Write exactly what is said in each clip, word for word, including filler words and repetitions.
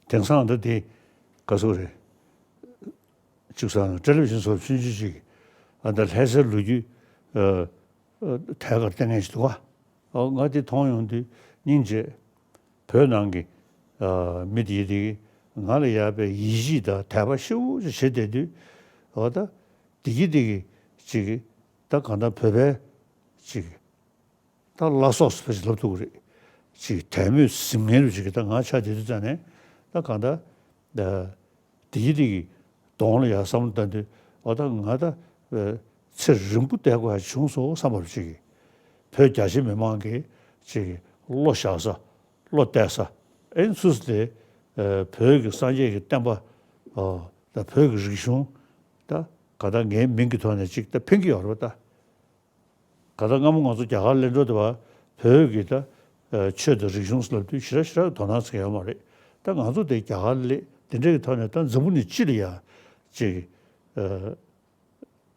དེང་སང་ད་དེ་ག་ཚོད་རེད། གཅིག་བསམ་ན་ཊེ་ལི་བི་ཤན་སོགས་ཆུང་ཆུང་ཅིག་ཨ་ད་ལྷ་སའི་ལོ་རྒྱུས་ཨ་ཨ་ཐད་ཀར་བསྟན་མཁན་ཞིག་འདུག་ག་ཨ་ང་དེ་མཐོང་ཡོང་དུས་སྙིང་རྗེ། བོད་ནང་གི་ཨ་མི་དེ་དེ་གིས་ང་ལ་ཡག་པའི་ཡིད་ཆེས་དང་དད་པ་ཞེ་པོ་ཅིག་བྱེད་བསྡད་དུས་ཨ་ད་དེ་གི་དེ་གི་ཅིག་ད་གང་ལྟར་བོད་པའི་ཅིག་ད་བླ་སྲོག་ཟེར་བ་ཞིག་ལབ་ཐུབ་ཀྱི་རེད། ཅིག་དད་མོས་ཟིན་མཁན་རུ་ཅིག་གི་ད་ང་ཆ་དེ་དུས་ཙང་ནས་ད་གང་ལྟར་ད་དེ་གི་དེ་གི་གདོང་ལ་ཡར་བསམ་བློ་བཏང་དུས་ཨོ་ད་ང་ད་ཨ་ཚེ་རིང་པོ་བསྡད་དགོས་ཡ་བྱུང་སོང་བསམ་པ་རུ་ཅིག་གི་བོད་རྒྱ་ཆེ་མི་མང་གི་ཅིག་གི་བློ་བཞག་ས་བློ་གཏད་ས་ཨེ་ཚུལ་དེ་ཨ་བོད་ཀྱི་སངས་རྒྱས་ཀྱི་བསྟན་པ་ཨ་ད་བོད་ཀྱི་རིག་གཞུང་ད་ག་ད་ངའི་མིང་གི་ཐོག་ནས་ཅིག་ད་ཕན་གྱི་ཡོད་རེད་པ་ད། ག་ད་སྔ་མོ་ང་ཚོ་རྒྱ་གར་སླེབས་འགྲོ་དུས་བ་བོད་ཀྱི་ད་ཨ་ཆོས་དང་རིག་གཞུང་ཟེར་ལབ་དུས་ཞེ་དྲག་ཞེ་དྲག་དོ་སྣང་བྱེད་ཡོད་མ་རེད། ད་ང་ཚོ་དེ་རྒྱ་གར་སླེབས་དེ་འདྲ་གི་ཐོག་ནས་ད་འཛམ་བུ་གླིང་སྤྱི་ལ་ཡ་ཅིག་ཨ་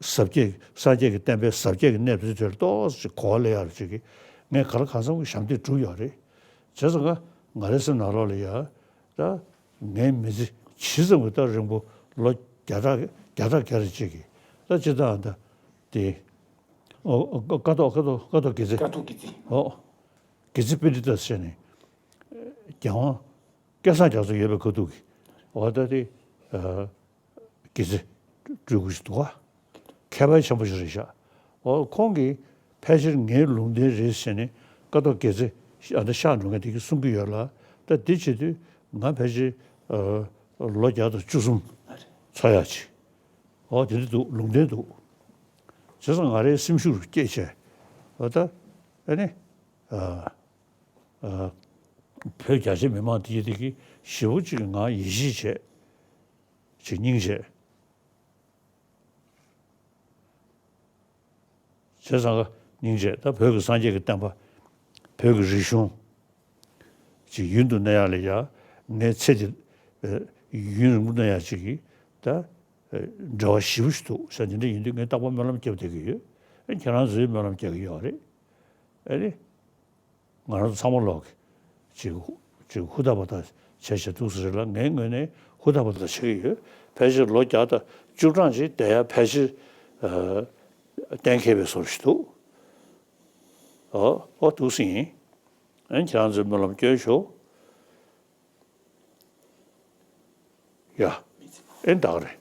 ཟབ་རྒྱས་སངས་རྒྱས་ཀྱི་བསྟན་པའི་ཟབ་རྒྱས་ཀྱི་གནས་ཚུལ་དེར་ཏོག་ཙམ་གོ་བ་ལེན་ཡག་ཅིག་གི་ངས་ག་ལ་གང་འཚམ་གྱི་ཞབས་འདེགས་བསྒྲུབས་ཡོད་རེད། བྱས་ཙང་ང་ང་རའི་སེམས་ནང་ལོགས་ལ་ཡ་ད་ངའི་མི་ཚེ་ཇི་ཙམ་གྱི་ད་རིང་པོ་ལོ་བརྒྱ་ཕྲག་བརྒྱ་ཕྲག་བརྒྱ་རེ་ཅིག་གི་ད་ཅི་ད་ད་དེ། ཨོ་ཨོ་ཀ་ཐོག་ཀ་ཐོག་ཀ་ཐོག་དགེ་རྩེ། ཀ་ཐོག་དགེ་རྩེ། ཨོ། དགེ་རྩེ་པཎྜི་ཏ་ཟེར་ནས། རྒྱལ་དབང་སྐལ་བཟང་རྒྱ་མཚོ་ཡོད་པའི་ཁ་ཐུག་གི་ཨོ་ད་དེ་ཨ་དགེ་རྩེ་སྤྲུལ་སྐུ་ཞིག་འདུག་ག་མཁས་པ་ཆེན་པོ་ཞིག་རེད་ཤག་ཨོ་ཁོང་གིས་ཕལ་ཆེར་ངའི་ལུང་བསྟན་རེད་ཟེར་ནས་ཀ་ཐོག་དགེ་རྩེ་ཨ་ད་གཤེགས་འགྲོ་མཁན་དེ་གིས་གསུང་གི་ཡོད་ལ། ད་དེ་བྱེད་དུས་ང་ཕལ་ཆེར་ཨ་ལོ་བརྒྱ་དང་བཅུ་གསུམ་འཚོ་ཡག་ཅིག་ཨོ་དེ་འདྲ་འདུག་ལུང་བསྟན་འདུག་བྱས་ཙང་ང་རའི་སེམས་ཤུགས་སྐྱེད་བྱས་ཨོ་ད་ཨ་ནི་ཨ་ཨ་བོད་རྒྱ་ཆེ་མི་མང་དེ་དེ་གི་ཞེ་པོ་ཅིག་ང་ཡིད་ཆེས་བྱས་ཅིག་སྙིང་རྗེ། བྱས་ཙང་ཀ་སྙིང་རྗེ་ད་བོད་ཀྱི་སངས་རྒྱས་ཀྱི་བསྟན་པ་བོད་ཀྱི་རིག་གཞུང་ཅིག་ཡུན་དུ་གནས་ཡག་ལ་ཡ་ངའི་ཚེ་འདི་ཨ་ཡུན་རིང་པོ་གནས་ཡག་ཅིག་གི་ད་ཨ་འབྲེལ་བ་ཞེ་པོ་ཞིག་འདུག་ཟེར། དེ་འདྲ་ཡིན་དུས་ངས་རྟག་པར་སྨོན་ལམ་རྒྱབ་བསྡད་ཀྱི་ཡོད། ཨ་ཁྱེད་རང་ཚོས་སྨོན་ལམ་རྒྱག་གི་ཡོད་རེད། ཨ་ནི། ང་རང་ཚོ་ཚང་མ་ལོག་གི་ཅིག་ཅིག་ཧུར་ཐག་པ་ཐག་བྱས་བྱས་འདུག་ཟེར་རེད་ལ། ངའི་ངོས་ནས་ཧུར་ཐག་པ་ཐག་བྱེད་ཀྱི་ཡོད། ཕལ་ཆེར་ལོ་བརྒྱ་དང་བཅུ་གྲངས་ཅིག་བསྡད་ཡ་ཕལ་ཆེར་ཨ་གཏན་འཁེལ་བའི་བཟོ་ཞིག་འདུག་ཨོ་ཨོ་འདུག་སེ་ཡིན། ཨ་ནི་ཁྱེད་རང་ཚོས་སྨོན་ལམ་སྐྱོན་ཤོག་ཡ། ཨེ་ད་ག་རེད།